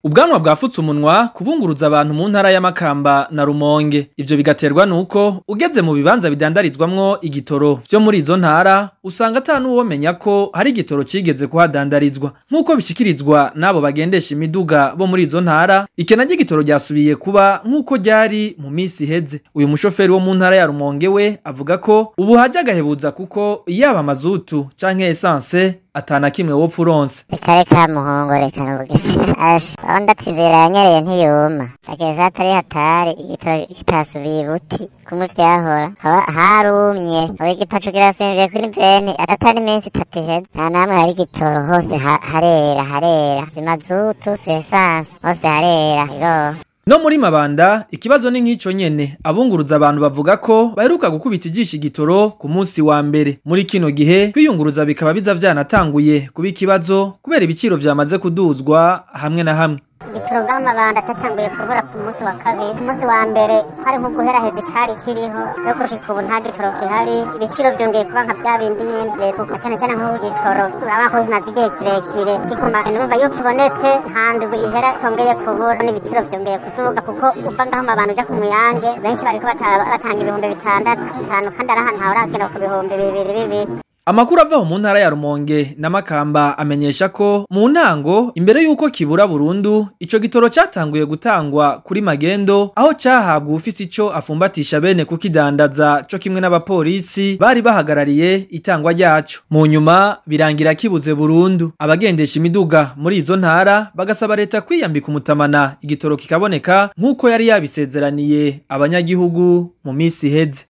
Ubwanwa bwafutse umunwa kubunguruza abantu mu ntara y'Amakamba na Rumonge. Ivyo bigaterwa nuko ugeze mu bibanza bidandarizwamwo igitoro vyo muri izo ntara usanga ata nuwomenya ko hari igitoro cigeze kuhadandarizwa. Nk'uko bishikirizwa n'abo bagendesha imiduga bo muri izo ntara, ikena ry'igitoro ryasubiye kuba nk'uko ryari mu misi iheze. Uyu mushoferi wo mu ntara ya Rumonge we avuga ko ubu haje agahebuza kuko yaba mazutu canke essence atana kimwe wopfa uronse. Reka reka muhungu, reka n'ubugese asha aho ndatizera yanyereye ntiyuma ageze hatari hatari igitoro kitasubiye ibuti kumwe vyahora haba harumye ubu igipacu kirasinziriye kuri bene atari iminsi itatu iheze nta namwe hari igitoro hose harera harera si mazutu si esanse hose harera ego. No muri Mabanda ikibazo ni nk'ico nyene, abunguruza abantu bavuga ko baheruka gukubita ijisho igitoro ku munsi wa mbere. Muri kino gihe kwiyunguruza bikaba biza vyanatanguye kuba ikibazo kubera ibiciro vyamaze kuduzwa hamwe na hamwe. Igitoro ngaho Mabanda catanguye kubura ku munsi wa kabiri, ku munsi wa mbere hari nko guheraheza icari kiriho, rero gushika ubu nta gitoro gihari, ibiciro vyongeye kuba nka vya bindi nyene, na cane cane nk'ubu gitoro urabona ko bimaze igihe kirekire kiguma, numva iyo kibonetse nta ndwi ihera congeye kubura, n'ibiciro vyongeye kuduga kuko uva ngaho Mabanda uja ku Muyange benshi bariko batanga 6,000 bitanu kandi ari ahantu hahora hagera ku 2,000 bibiri. Amakuru ava mu ntara ya Rumonge na Makamba amenyesha ko mu ntango imbere yuko kibura burundu ico gitoro catanguye gutangwa kuri magendo, aho cahabwa uwufise ico afumbatisha bene kukidandaza co kimwe n'abapolisi bari bahagarariye itangwa ryaco. Mu nyuma birangira kibuze burundu. Abagendesha imiduga muri izo ntara bagasaba leta kwiyambika umutamana igitoro kikaboneka nk'uko yari yabisezeraniye abanyagihugu mu misi iheze.